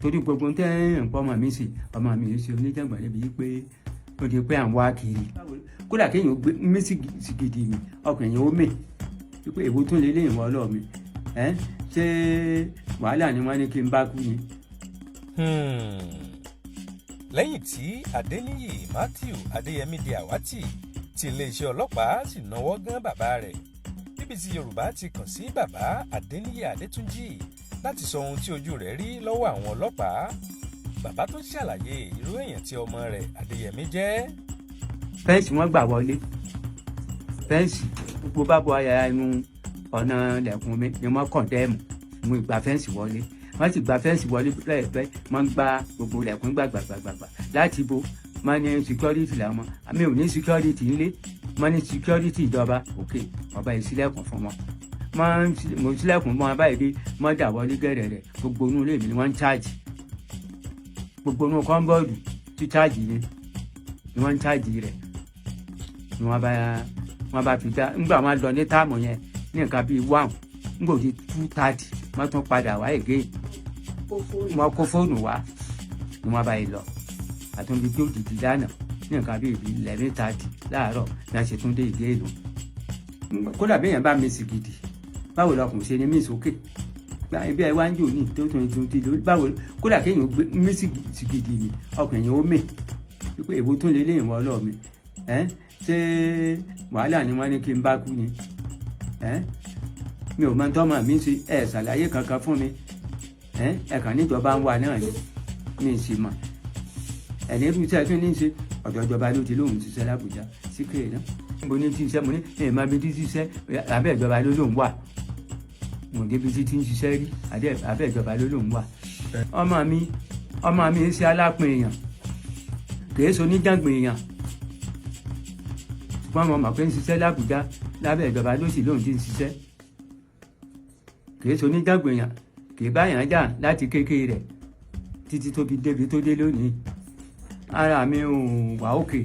Torí gbogbo tẹ́ ẹ̀ ń pọ́ ọmọ mi sí, ọmọ mi ṣe oníjàngbọ̀n níbi pé ó di pé à ń wá kiri. Kódà kéèyàn gbé mí sí gidi mi, ọkùnrin yẹn ó mì wípé èwo tún lè léyìn wọ́ ọlọ́ọ̀ mi ẹ́, ṣé wàhálà ni wọ́n ní kí n bá kú ni. Lẹ́yìn tí Adéníyì Matthew Adéyẹmí di àwátì, tí iléeṣẹ́ ọlọ́pàá sì náwó gán bàbá rẹ̀, BBC Yorùbá ti kàn sí bàbá Adéníyì Adétúnjì láti sọ ohun tí ojú rẹ̀ rí lọ́wọ́ àwọn ọlọ́pàá. Bàbá tó ṣàlàyé irú èèyàn tí ọmọ rẹ̀ Adéyẹmí jẹ́. Fence wọ́n gbà wọlé, fence gbogbo bá bọ ayára inú ọ̀nà ilẹ̀kùn mi ni wọ́n condemn. Mo gba fence wọlé, wọ́n sì gba fence wọlé lẹ́ẹ̀pẹ́. Wọ́n gba gbogbo ilẹ̀kùn gbàgbàgbàgbà láti bo. Wọ́n ní security làwọn, àmì ò ní security ńlé. Wọ́n ní security ìjọba òkè ọba ìṣílẹ̀kùn fún wọn. Wọ́n mo ṣílẹ̀kùn mọ́ wọn báyìí dé, wọ́n dà wọlé gẹ̀rẹ̀rẹ̀. Gbogbo inú ilé mi ni wọ́n ń charge, gbogbo inú cupboard tí charge ni ni wọ́n ń charge rẹ̀ ni wọ́n bá fi dá. Ńgbà wọn lọ ní time yẹn ní nǹkan bíi 1, ńgbò di 2:30, wọ́n tún padà wá again. Wọ́n kó fóònù wá ni wọ́n bá yìí lọ. Àtúndì tó dìdì lánàá ní nǹkan bíi 11:30 láàárọ̀ ní a ṣe tún dé ìdí èlò. Kódà bí èèyàn bá mi sì gidi, báwo lọkùnrin ṣe ní mí sókè ibi ẹ wá ń jò ní tó tún tún ti lórí? Báwo kódà kéèyàn gbé mí sì gidi mi, ọkùnrin yẹn ó mì wípé èwo tún lè léyìn wọ́ ọlọ́ọ̀ mi ẹ́, ṣé wàhálà ni wọ́n ní kí n bá kú ni ẹ́? Mi ò mọ tọ́mọ mi ṣe, ẹ ṣàlàyé kankan fún mi. Ẹ ẹ kàn níjọba ń wà náà ni, mi sì mọ̀ ẹni irú iṣẹ́ kí ní ṣe. Ọ̀dọ̀ ìjọba ló ti lóun ṣiṣẹ́ l'Àbújá síkèrè náà. Mo ní tí ṣiṣẹ́, mo ní ẹ̀ máa bí tí ṣiṣẹ́, abẹ́ ìjọba ló lóun wà. Mo débi tí tí ń ṣiṣẹ́ rí, abẹ́ ìjọba ló lóun wà. Ọmọ mi ń ṣe alápin èèyàn, kìí ṣe oníjàngbọ̀n èèyàn, ṣùgbọ́n mo mọ̀ pé ń ṣiṣẹ́ l'Àbújá, lábẹ́ ìjọba ló sì lóun ti ń ṣiṣẹ́. Kìí ṣe oníjàngbọ̀n èèyàn, kìí bá yàn jà láti kékeré rẹ̀ títí tó fi débi tó dé lónìí. Ara mi ò wà òkè.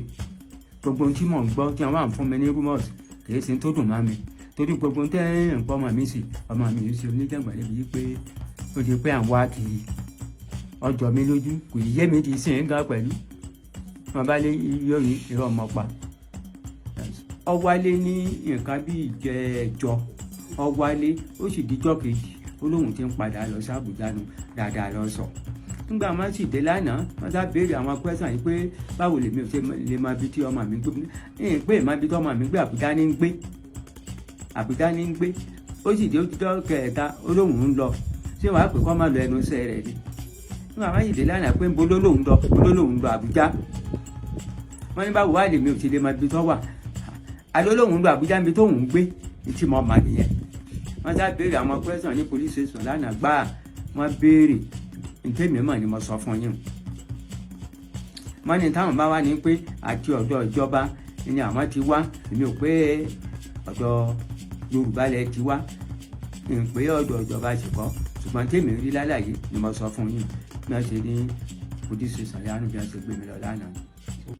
Gbogbo ohun tí mò ń gbọ́ tí wọ́n wà ń fún mi ní rumors kìí ṣe tó dùn mọ́ mi, torí gbogbo ohun tẹ́ ń pọ́ ọmọ mi sí, ọmọ mi ṣe oníjàngbọ̀n níbi pé ó di pé à ń wá kiri. Ọjọ́ mi lójú kò yé mi di sí gan pẹ̀lú wọn bá lé yóò ní irọ́ ọmọ pa. Ó wálé ní nǹkan bíi ìjẹ́jọ́, ó wálé, ó sì díjọ́ kejì, ó lóun ti ń padà lọ sí Àbújá nu dáadáa lọ sọ. Nígbà wọn sì dé lánàá, wọn sá béèrè àwọn question yìí pé báwo lèmi ò ṣe lè máa bi tí ọmọ mi gbé ní, pé máa bi tí ọmọ mi gbé. Àbújá ní ń gbé, Àbújá ní ń gbé. Ó sì dé ojúdọ́ kẹta, ó lóun ń lọ. Ṣé wàá pè kọ́ máa lọ ẹnu iṣẹ́ rẹ̀ ni? Nígbà wọn sì dé lánàá pé ń bo ló lóun lọ, bó ló lóun lọ Àbújá. Wọn ní báwo wá lèmi ò ṣe lè máa bi tó wà? Àlọ́ lóun lọ Àbújá níbi tóun ń gbé tí mo mà nìyẹn. Wọ́n sá béèrè àwọn question ní police station lánàá gbáà. Wọ́n béèrè ntẹ́mi mọ̀ ni mo sọ fún yín. Wọ́n ní táwọn bá wá ní pé àti ọ̀dọ̀ ìjọba ni àwọn ti wá. Èmi ò pé ọ̀dọ̀ Yorùbá lẹ ti wá, n pé ọ̀dọ̀ ìjọba sì kọ́, ṣùgbọ́n tèmi rí lálàyé ni mo sọ fún yín. Bí wọ́n ṣe ní police station lánàá, bí wọ́n ṣe gbé mi lọ lánàá.